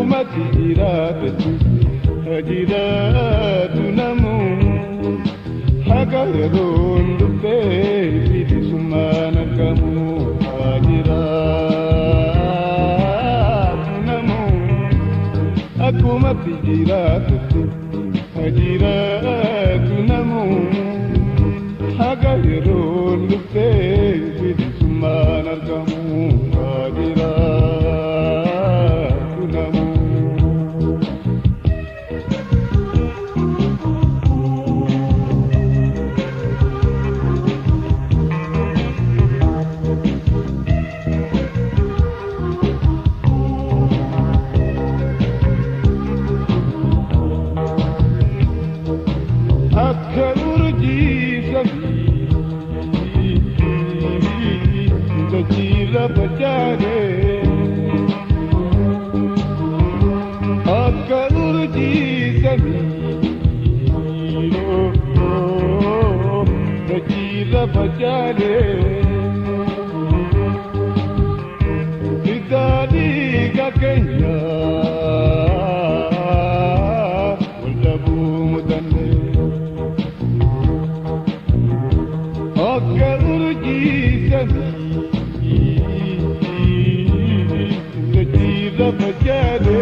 Akkuma jiraatu jiraatu namu haga yeroon dhuftee bilisummaan argamu jiraatu namu akkuma jiraatu jiraatu namu haga yeroon dhuftee bilisummaan argamu jiraatu namu. Akka urjii samii dachiirra facaane akka urjii samii dachiirra facaane hiddaa keenya wal dhabuu mudanne. Akka urjii samii dachiirra facaane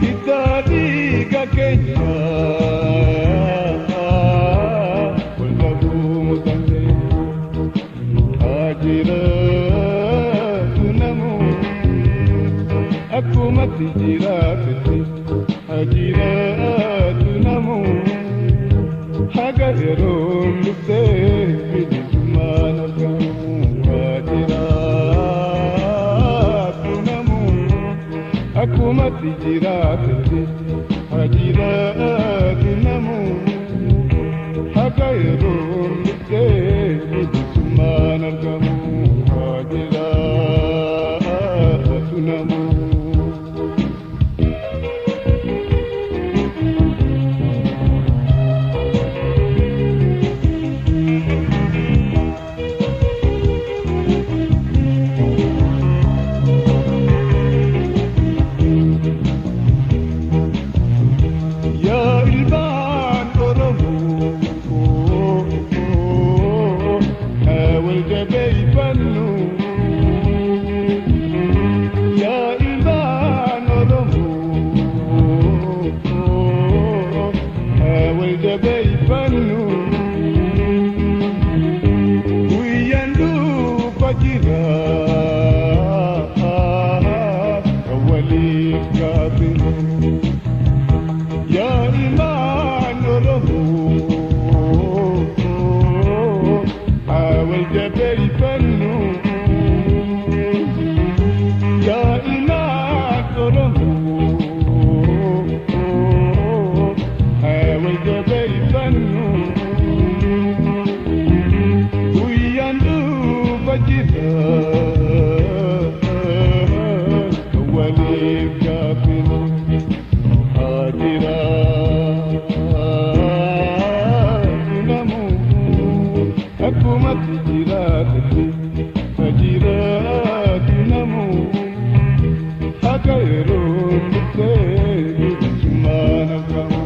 hiddaa dhiiga keenya wal dhabuu mudanne. Haa jiraatu namu akkumatti jiraatutti haa jiraatu namu. Haga yeroon dhuftee bilisummaan argamu haa jiraatu namu akkumatti jiraatutti haa jiraatu namu haga yeroon dhuftee bilisummaan argamu haa jiraatu namu. Yaa ilmaan Oromoo haa wal jabeeffannu. Yaa ilmaan Oromoo haa wal jabeeffannu. Guyyaan dhufa jira kan waliif gaabbinu. Yaa ilmaan Oromoo haa wal jabeeffannu. Yaa ilmaan Oromoo haa wal jabeeffannu. Guyyaan dhufa jira kan waliif gaabbinu. Haa jiraatu namu akkumatti jiraatutti haa jiraatu namu haga yeroon dhuftee bilisummaan argamu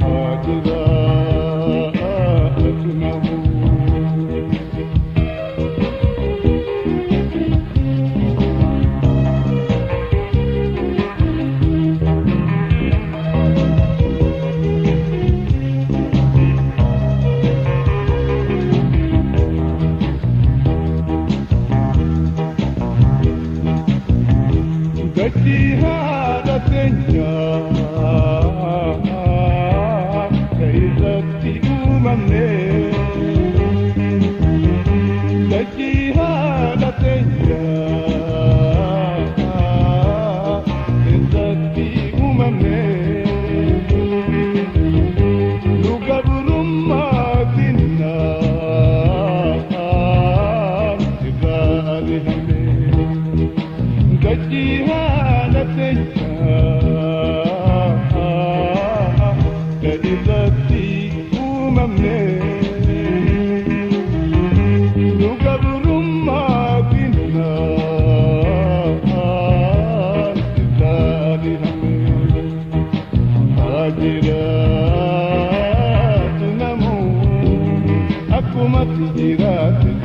haa jiraatu namu. Dachii haadha teenyaa ka irratti uumamne. Dachii haadha teenyaa irratti uumamne. Nu gabrummaa diinaa irraa ari'amne. Dachii haadha teenyaa ka irratti uumamne. Nu gabrummaa diinaa Akkumatti jiraate.